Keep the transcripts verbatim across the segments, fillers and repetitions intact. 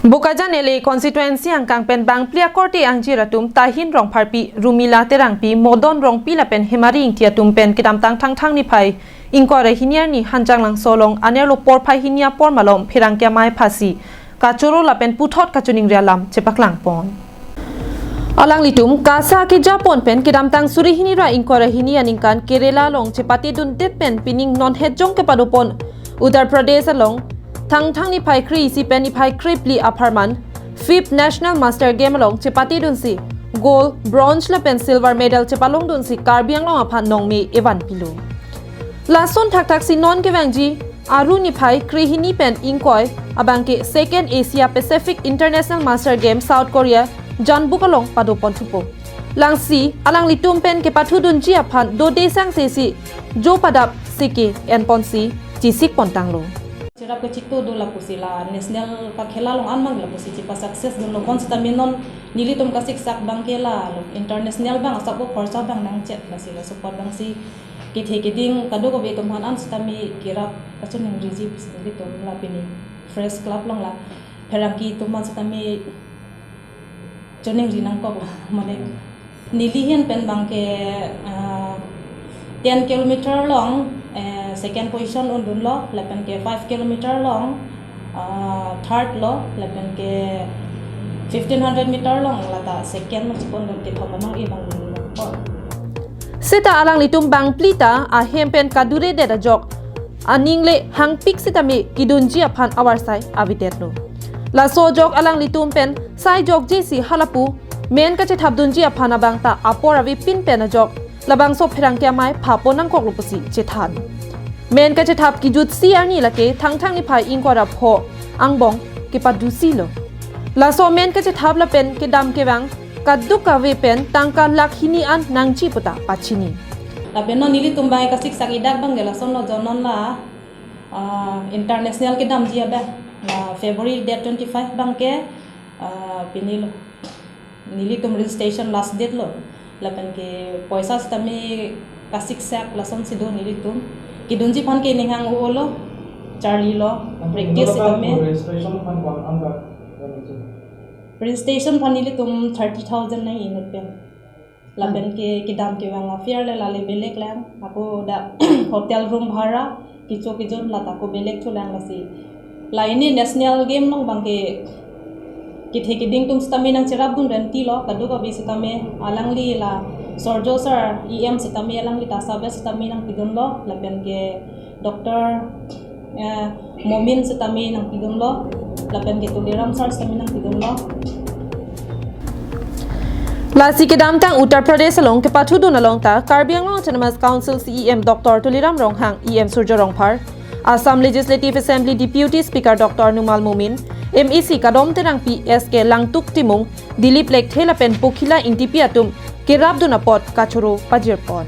Bokajan L A constituency angkang pen bangphli akorte angjir atum Tahin Rongpharpi, Rumila Terangpi, Modon Rongpi lapen Hemari Ingti atum pen kedamtang Thangthang niphai ingkoi ra hini arni Hanjanglangso along anerlo porphai hini apor malom pherangke amei phasi kachoro lapen puthot kachiningri alam chepaklangpon. Alanglitum kasa kejapon pen kedamtang suri hini ra ingkoi ra hini aningkan Kerala along chepatedundet pen pining non hetjong kepadopon Uttar Pradesh along Thangthang niphai kre-isi pen niphai krephli apharman Fifth National Master Game along chepatedunsi gold, bronze lapen silver medal chepalongdunsi Karbi Anglong aphan nongme evanpilo. Lason thakthaksi non kevangji Aru niphai krehini pen ingkoi abangke Second Asia Pacific International Master Game South Korea Jeonbuk along padoponthupo. Lasi alanglitum pen kepathudunji aphan dode sangsesi jo padap siki enponsi chisikpontanglo. Cherap kechikto do lapusi la national pakhela along anmang lapusi chepa success dunlo, bonsitame non nelitum kasiksak abangke la international abang asap o khorsa abang nangchet lasi la support abangsi kethe keding kadokave atum aphan an sitame kerap kachiningriji pusi nelitum la pini Press Club along la pherangke atum aphan sitame chiningri nangkok la mane neli ahin pen abangke, ah, ten kilometer along, eh, second position undunlo, lapen ke five kilometer along, ah, third lo, lapen ke fifteen hundred meter along lata second lo chipondun, kethom anong-e abang dunlo. Seta alanglitum bangphli ta ahem pen kaduredet ajok aning le hangpik sitame kedunji aphan avarsai avedetlo. Laso ajok alanglitum pen sai jokjesi halapu men kachethapdunji aphan abang ta apor avepin pen ajok labangso pherangke amei phapon nangkoklo pusi chethan. Men kachethap kejutsi arni lake Thangthang niphai ingkoi ra pho angbong kepadusilo. Laso men kachethap lapen kedam kevang kadokave pen tangka lakh hini an nangji puta pachini. Lapen non nelitum abang kasiksak idak abangke lasonlo, jo non la, ah, international kedamji abang la February date twenty-five abangke, ah, pinilo. Nelitum registration last date lo. Lapen ke poisa sitame kasiksak lasonsi do nelitum. Kedunji aphan ke ning hang-o lo, charlilo, practice sitame. Registration aphan ko-an an ka Registration aphan nelitum thirty thousand nang inut pen. Lapen ke kedam kevang a-fare le lale belek lang. Ako dak hotel room bhara, kecho kejun lata ako belek thulang lasi. La ini national game along abangke kethe keding atum sitame nangcherapdun renti lo, kadokave sitame alangli la Sorjo sir E M sitame alangli ta sabes sitame nangpidunlo, lapen ke Doctor, eh, Momin sitame nangpidunlo, lapen ke Tuliram sir sitame nangpidunlo. Lasi kedamtang Uttar Pradesh along kepathudun along ta Karbi Anglong Autonomous Council C E M Doctor Tuliram Ronghang, E M Surjo Rongphar, Assam Legislative Assembly Deputy Speaker Doctor Numal Momin, M A C Kadom Terangpi, S K Langtuk Timung, Dilip Lekthe lapen Pokhila Ingtipi atum kerapdun apot kachoro pajirpon.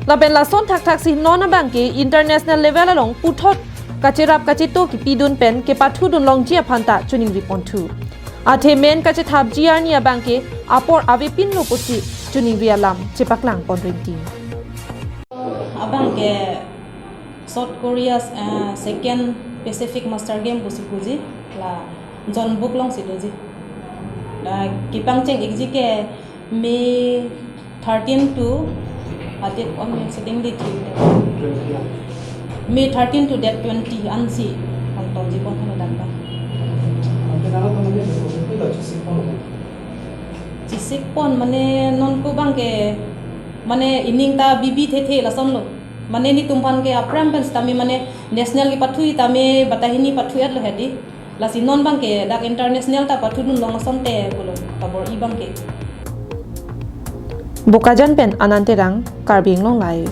Lapen lason thakthaksi non abangke international level along puthot kacherap kacheto kepidun pen kepathudun longji aphan ta chiningripon thu. Athe men kachethapji arni abangke apor avepinlo pusi chiningri alam chepaklangpon rinti. Abangke South Korea, eh, Second Pacific Master Game pusi puji la Jeonbuk alongsi doji. La kepangcheng-ikji ke May thirteen to, adik on yang seding di May thirteen to date twenty ansi ang tongji pon kami dan ba. Chisikpon mane non ko abangke mane ining ta bibi thethe lasonlo. Mane nelitum aphan ke aphrang pen sitame mane national kepathu tame bata hini pathu-etlo hedi. Lasi non abangke dak international ta pathudun long asonte pulo kabor-i abangke. Bokajan pen Anand Terang, Karbi Anglong Live.